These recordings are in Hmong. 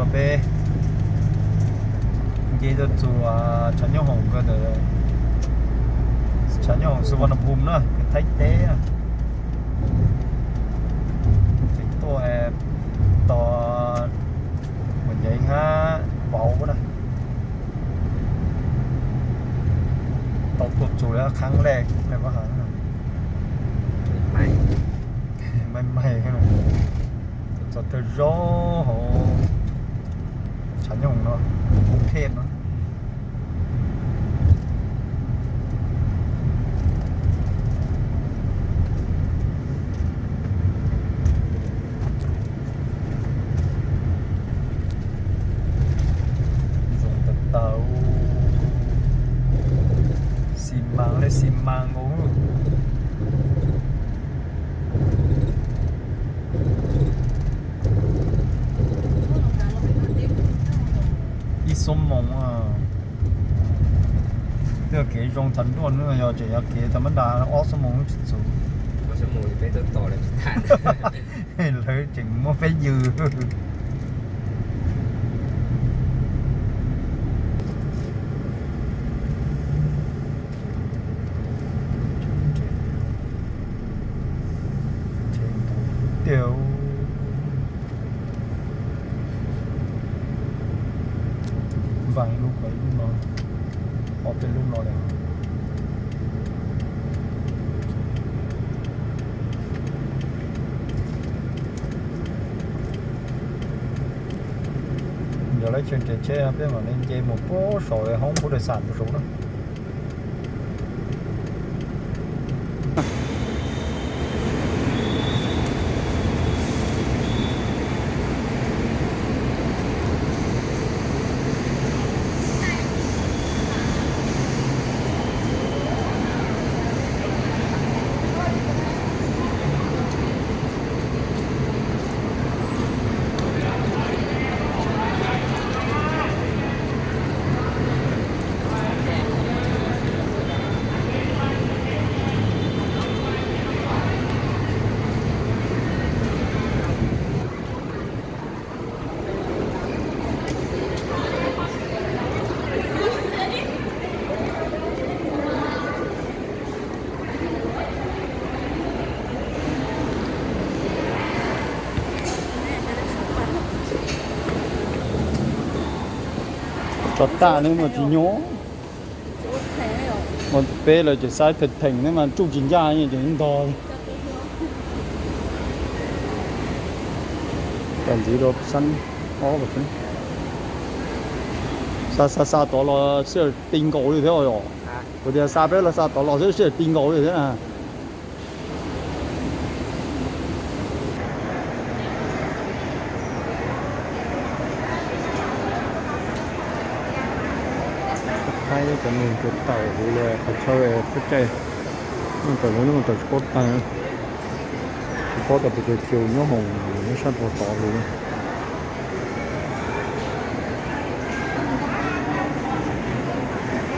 Peb nce tuaj txug tshav nyooj hoom ko ntawm, tshav nyooj hoom Suvarnabhumi na, Thaib teb na. Ces tuaj tog Muas Nyeev hab vauv na. Tau tuaj txug lawm, qhab lej lawm, pab has, maij maij, txog tawg zaub hauv tshav nyooj no, Koob Thej no. Zoo tag tag, xi mas li xi mas nkaus. Ib xuab moos, twb yog kev zoo thaum ntej na, yog tseem yog kev thaum mab nra ob xuab moos tsis txug. Lawv tseem muab peb yws. Tiag, vaaj lub ko, lub no, ob peb lub no li. Yog lawv tseem nres tsheb peb mam li nce mus puag saum hoob pub dais xam mus saud na. Tso tag ne mas tsis nyob. Peb lawv ces saib theem theem ne mas tsuj tsis ncaj ces ntog. Tam ntxiv rau sab ob, xa xa xa tod los sij hawm ti nkaus li thiab os. Kuv tias xa peb los xa tod los xwb sij hawm ti nkaus li thiab na. Thaib cov neeg tuaj tawm huv li qhov chaw pub caij, mus tawm lawv mus tawm tsis paub tag, tsis paub tas pes tsawg kiv nyob hoom nyob sab rau tod li.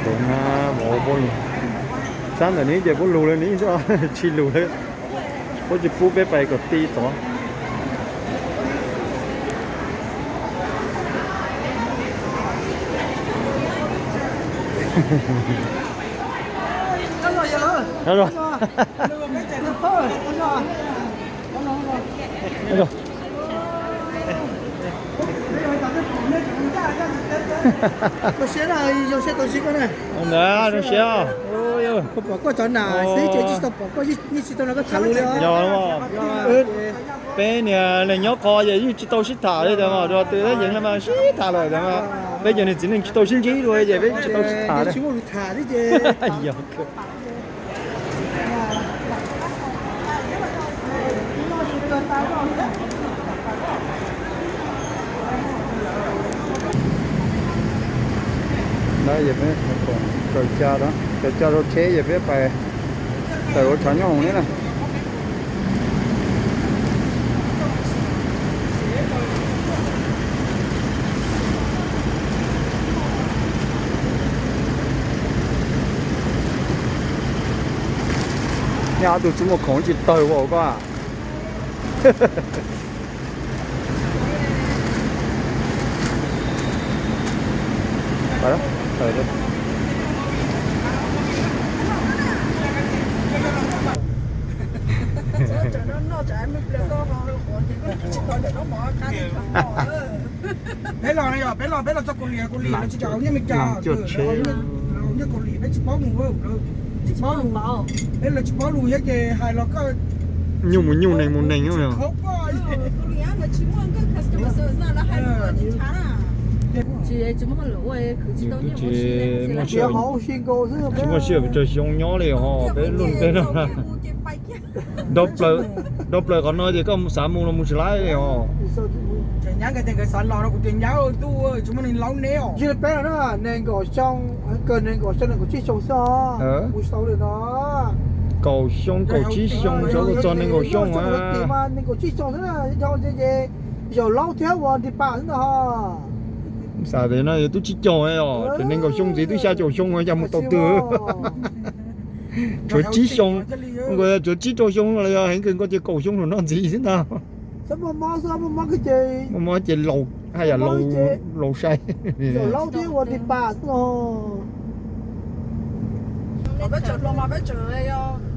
Tus na, sab ntawm ne ces puab lug li ne, tsis lug li, puab tsis pub peb pais kom ti tod. Zoo siab, zoo siab. Pom koj cov nas xwb ces tsis tau pom koj, yeej tsis tau nrog koj tham lus li. Peb niag neeg nyob qhov ces yeej tsis tau sib tham li ntawd mas, dua twg ces mas sib tham lawm ntawd mas, peb cov niag txiv neej tsis tau sib ntsib dua ces peb tsis tau sib tham li. Peb kaws ca, kaws ca rau tsheb ces peb pais tawm ua tshav nyooj ne na. Nyaj ob tug tsis muaj khoom tsis tawg ua koj. Peb los no yog peb los, peb los txog Kaus Lim, Kaus Lim lawv tsis kam nyob Amelikas, nyob Kaus Lim peb tsis paub mus, tsis paub lus, peb lawv tsis paub lus thiab ces hais los koj nyuj mus nyuj, neeg mus neeg. Tsis muaj hauj lwm ua, tsis muaj sij hawm pes tsawg xyoo nyob li ho peb luj peb no. Dhau plaws qhov no ces koj xav mus los mus tsis laib li os. Nyab nkawd tias nkawd xav los no, kuv tias nyab, tub, tsis muaj neeg laub neb os. Yog peb no na, nees nkaum xyoo, kawg nees nkaum xyoo, nees nkaum tsib xyoo xwb os. Kuv xav li no, kaum xyoo kaum tsib xyoo, txog nees nkaum xyoo, nees nkaum tsib xyoo xwb na, yog ces zaum laub thiab ua nti pam xwb ntag. Xav tias no yog tub tsib caug os, ces nees nkaum xyoo ntxiv twb xya caum xyoo, cas mus tau twg. Tshuav tsib xyoo, tshuav tsib rau xyoo los yog heev kawg nkaus ces kaum xyoo no ntxiv xwb ntag. Muaj mob ces laus, haj yam laus sai. Peb tseem hluas mas peb tseem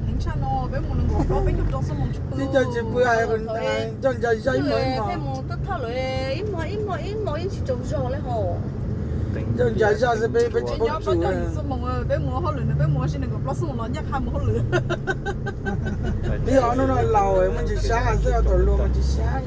heev tshaj no, peb mus nees nkaum plaub peb caug rau xwb mus tsis pw. Coj ncaim zaj ib hmos ib hmos, ib hmos ib hmos ib tsis tsaug zog li ho. Coj ncaim zaj xwb peb, peb tsis paub tsum. Peb mus hauj lwm no, peb mus ua si nees nkaum plaub xwb mus los ncaj qha mus hauj lwm. Twb ob hnub no laus muaj ntsis sab xwb, thaum hluas mas tsis sab.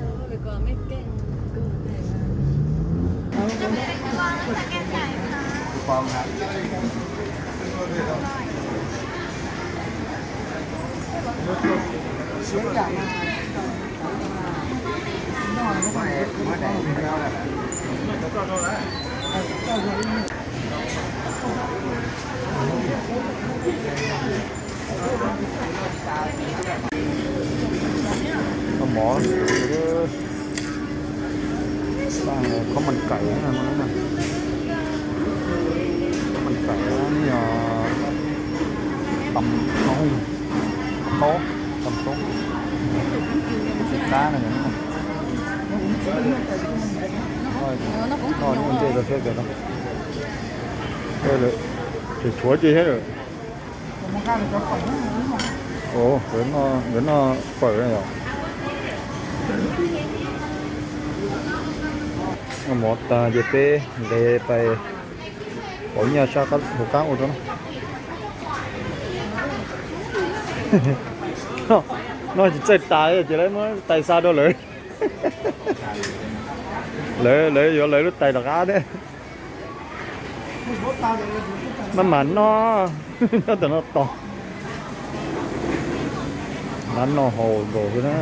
Mov, khob mas kaim, khob mas kaim, yog tam toob, tam toob, qab no, no ntej rau seb pem no. Ces tshuav ces thiab lawm. Ov, nkawd noj fawm yom. Noj mov tag ces peb nqes pais pauv nyiaj sab hauv qab ua rau no. Noj tsis txawj tais ces lawv muab tais xa rau lawv. Lawv, lawv yuav lawv lub tais rov qab thiab. Maj mam noj, nyob tom no tos. Dab noj haus nkaus xwb na.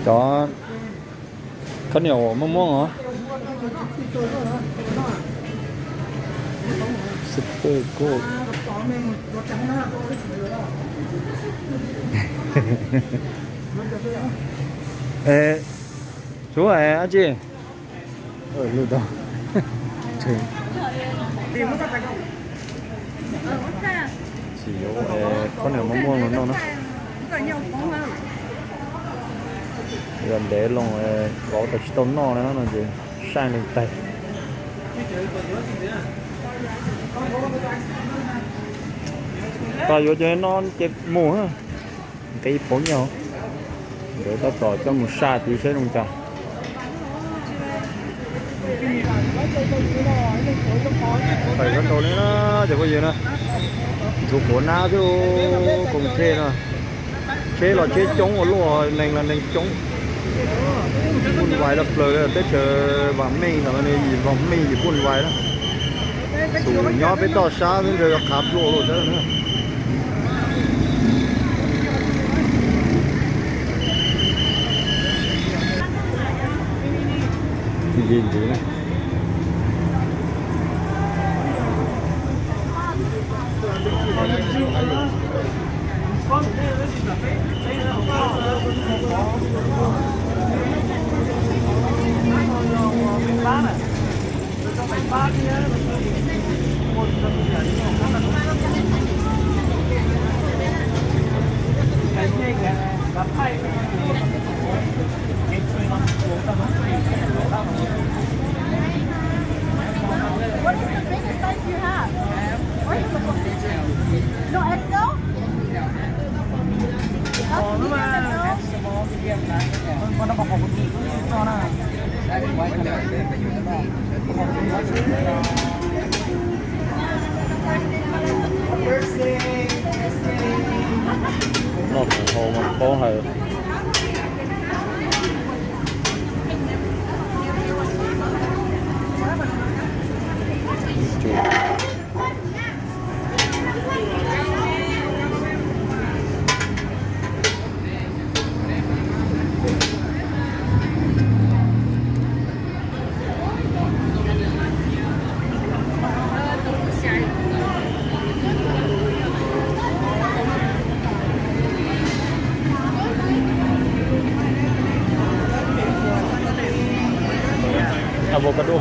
Cov khaub niam uas muaj muaj os. Super good. Tsuav dab tsi? Lwm tau. Tsis yuav, khaub niam muaj muaj los noj na. Yog ntev loo vauv tas tsis tau noj na no ces saib leej tag. Tos yuav ces no ces mus, nqis pauv nyiaj. Nkawd tab tom coj mus saj tid saib zoo cas. Pais sab nraud li na, cov phooj ywg na, ntxhua quav nab xwb, koom thej no. Tsheb los tsheb coob ua luaj, neeg los neeg coob. Vuj vais tshaj plaws li, teb chaws vam meej ntawm no yim vam meej yim vuj vais na. Xum nyob peb toj sab xwb ntshe yuav qhav plua luaj sab na. Ntxiv ntxiv na. Noj kuv hau mas paub hais. Avocado.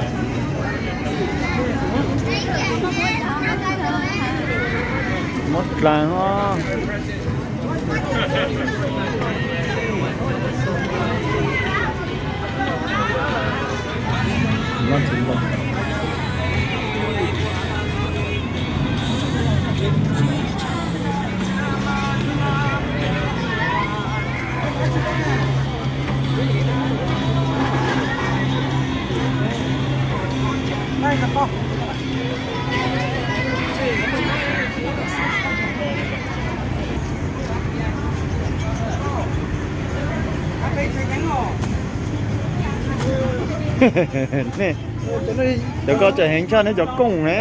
Muab dlaag os. Cov koj tseem heev tshaj neb cov kooj ne.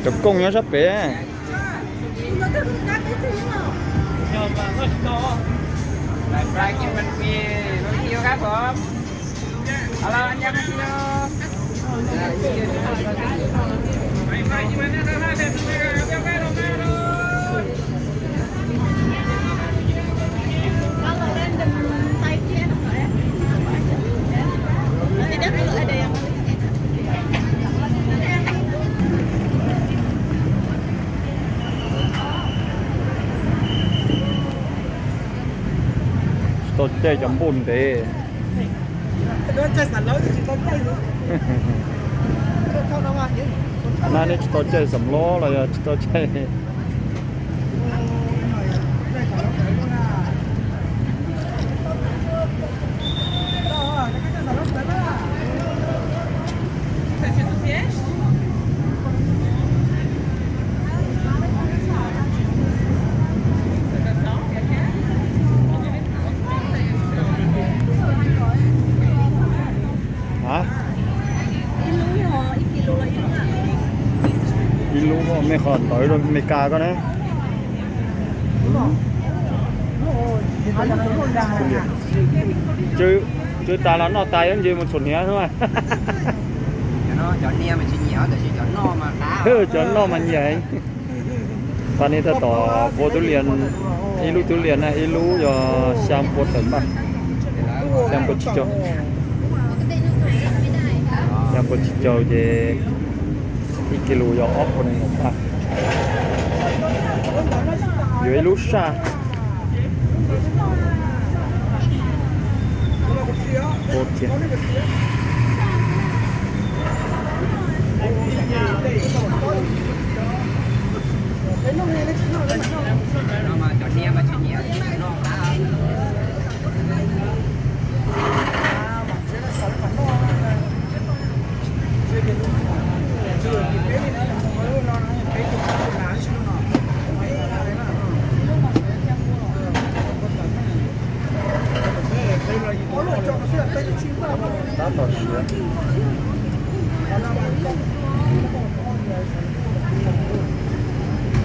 Cov kooj nyob sab pem. Tsis tau caij cov npoj ntev. Nab neb tsis tau caij xam lob los yog tsis tau caij. Ib lub mej qhov ntawd rau Meskas ko na. Tsw tas los noj tas yuav nce mus txhuam hniav xwb. Cov noj mas nyiam heev. Pab neb tab tom puab tub lias, ib lub tub lias na ib lub yog xya npuas tawm npaj, xya npuas tsib caug, xya npuas tsib caug ces ib kis lus yog ob puas nees nkaum pab. Yuav ib lub saj. Tab tom siav.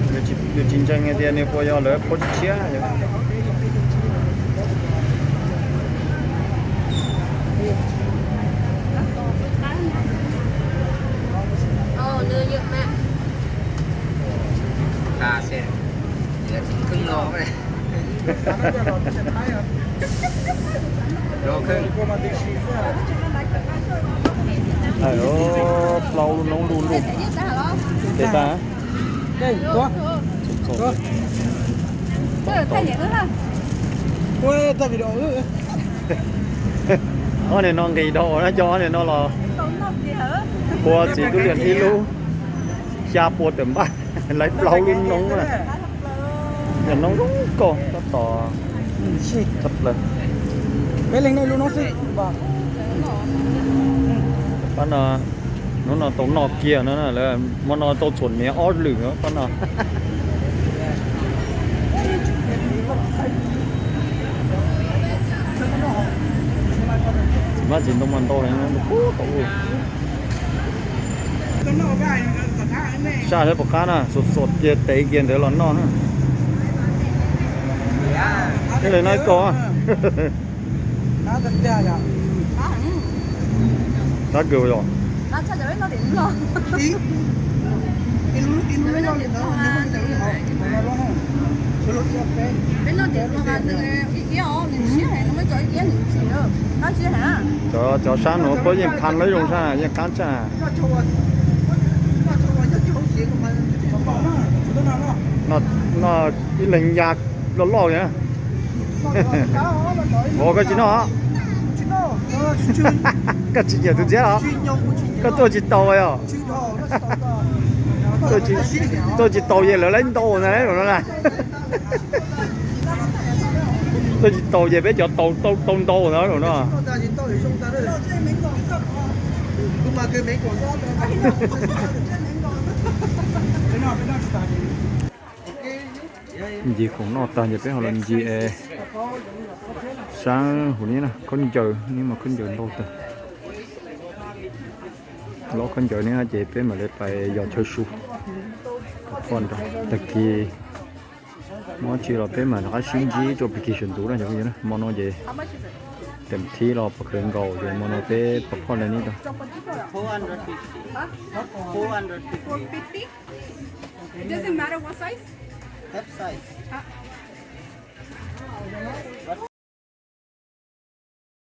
Nws tsis ntseeg hais tias nws puas yog lawv puab tshiab. Plaub lub noob luj luj. Tes tag. Ob niag no nqis dhau na, cov ob niag no los ua txiv tub lias ib lub. Xya pua tawm npaj, lawv plaub lub noob na. Yog noob zoo nkauj tab tom tshaj plaws. Pab no, hnub no tau noj kiag no, hmo no tau txhuam hniav ob lwm pab no. Txiv hmab txiv ntoo mas ntau li no, pub tau ua. Saj sab puas qab na, xuas xuas kiag tev kiag ntawd los noj na. Thiaj li no ib ko. Qab kawg yom. Cov, cov sab no puab yeej qha lawv zoo sab, yeej qab tshaj. Noj ib leeg ya loj loj li. Ua koj tsis noj. Koj tsis nyiam tus ntxhiab los? Koj tuaj tsis tau yog? Tuaj tsis tau ces lawv laib ntau ntag no na. Tuaj tsis tau ces peb cov tau ntau ntau ntag no. Ncig khoom noj tag ces peb ho los ncig sab huv neb na, khaub ncaws, neb mas khaub ncaws ntau tag. Lob khaub ncaws neb ces peb mam li pais yos chaw su. Pov phoj nrog tag kis muab tsi los peb mam rov qab sib ntsib rau pem kis sawv ntxuv na cov phooj ywg na. Hmo no ces tam thib los pom khawv nkaus ces hmo no peb pov phoj li neb tau. Doesn't matter what size.